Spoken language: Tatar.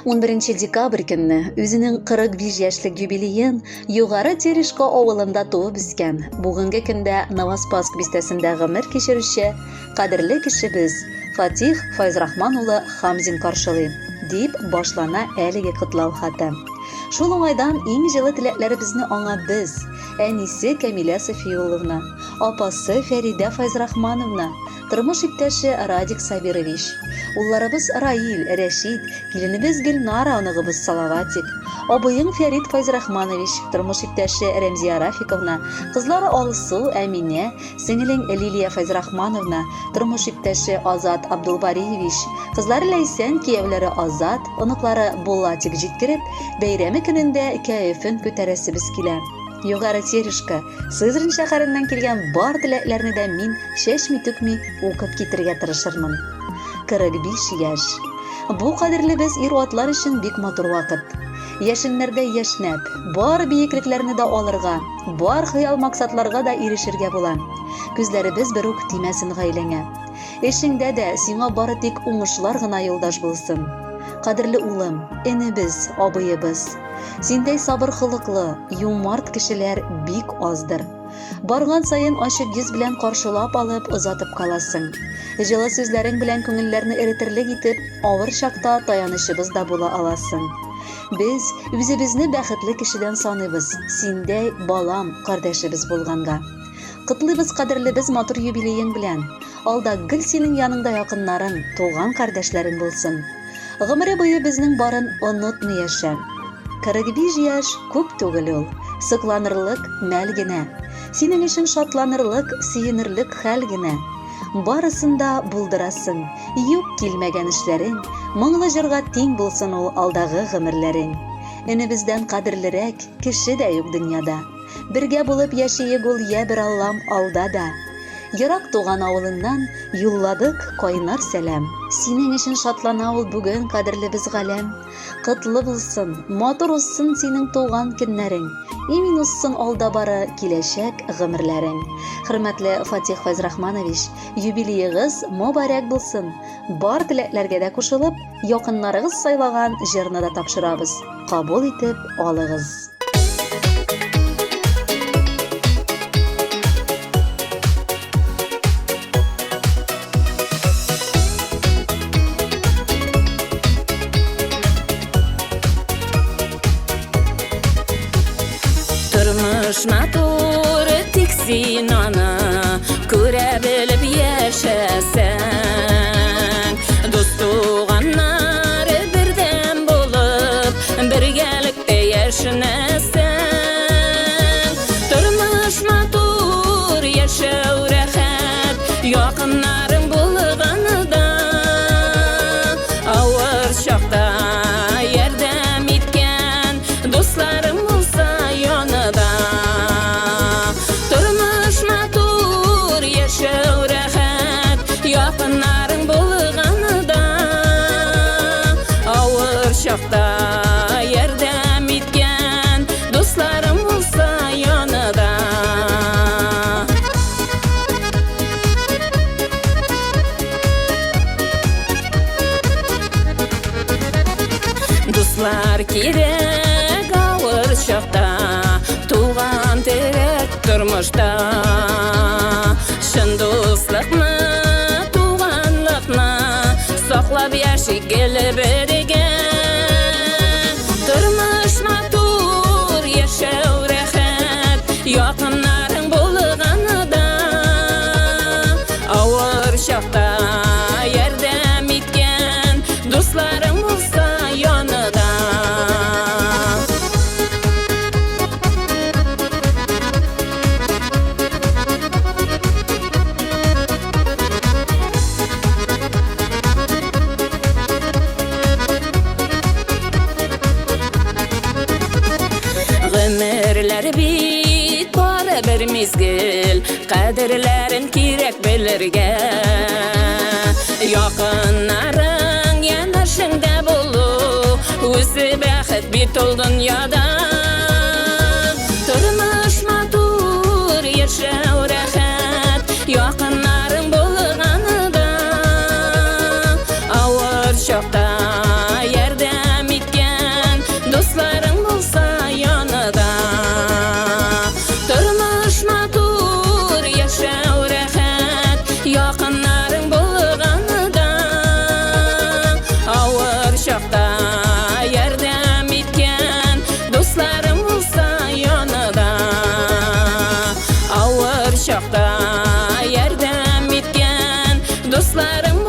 11 декабрь көнне үзенең 45 яшьлек юбилеен Югары Терешко авылында туып үскән, бүгенге көндә Новоспасск бистәсендә гомер кичерүче кадерле кешебез Фатих Файзрахман улы Хамзин каршылый, дип башлана әлеге котлау хаты. Шул уңайдан иң җылы теләкләребезне аңа без, әнисе Кәмилә Софиулловна, апасы Фәридә Файзрахмановна, тормыш иптәше Радик Сабирович, улларыбыз Раил, Рәшит, киленебез Гөлнара, оныгыбыз Салаватик, абыең Фәрит Файзрахманович, тормыш иптәше Рәмзия Рафиковна, кызлары Алсу, Әминә, сеңелең Лилия Файзрахмановна, тормыш иптәше Азат Абдулбариевич, кызлары Ләйсән, кияүләре Азат, оныклары Булатик җиткереп, бәйрәме көнендә кәефен күтәрәсебез килә. Югары Терешка, Сызрань шәһәреннән килгән бар теләкләрне дә мин чәчми-түкми укып китергә тырышырмын. 45 яшь. Бу кадерлебез ир-атлар өчен бик матур вакыт. Яшеннәрдә яшьнәп, бар биеклекләрне дә алырга, бар хыял-максатларга да ирешергә була. Күзләребез берүк тимәсен гаиләңә. Эшеңдә дә сиңа бары тик уңышлар гына юлдаш булсын. Кадерле улым, энебез, абыебыз. Синдәй сабыр холыклы, юмарт кешеләр бик аздыр. Барган саен ачык йөз белән каршылап алып, озатып каласың. Җылы сүзләрең белән күңелләрне эретерлек итеп, авыр чакта таянычыбыз да була аласың. Без үзебезне бәхетле кешедән саныйбыз, синдәй балам, кардәшебез булганга. Котлыйбыз кадерлебез матур юбилеең белән. Алда гел синең яныңда якыннарың, туган кардәшләрең булсын. Гомере буе безнең барын онытмый яшә. 45 яшь күп түгел ул, сокланырлык мәл генә. Синең өчен шатланырлык, сөенерлек хәл генә. Барысын да булдырасың, юк килмәгән эшләрең, моңлы җырга тиң булсын ул алдагы гомерләрең. Энебездән кадерлерәк кеше дә юк дөньяда. Бергә булып яшиек ул йә бер Аллам алда да. Ерак туган авылыннан юлладык кайнар сәлам. Синең өчен шатлана ул бүген кадерлебез галәм. Котлы булсын, матур узсын синең туган көннәрең. Имин узсын алда бары киләчәк гомерләрең. Хөрмәтле Фатих Файзрахманович, юбилеегыз мобарәк булсын. Бар теләкләргә дә кушылып, якыннарыгыз сайлаган җырны да тапшырабыз. Кабул итеп алыгыз. Тормыш матур, тик син аны күрә белеп яшәсәң. Дус туганнар бердәм булып, бергәлектә яшенәсең. Тормыш матур, яшәү рәхәт, якыннарың булганда. Авыр чакта ярдәм иткән дусларың булса янында. Тормыш матур, яшәү рәхәт, якыннарың булганда. Авыр чакта ярдәм иткән дусларым булса янында. Дуслар кирәк авыр чакта, туган терәк тормышта. Чын дуслыкны, туганлыкны саклап яшик гел бергә. Тормыш матур, яшәү рәхәт, якыннарың булганда. Авыр чакта ярдәм иткән дусларың булса янында. Гомерләр бит бары бер мизгел, кадерләрен кирәк белергә. Якыннарың янәшеңдә булу, үзе бәхет бит ул дөньяда. Тормыш матур, яшәү рәхәт, якыннарың булганда. Авыр чакта ярдәм ит. Дусларың.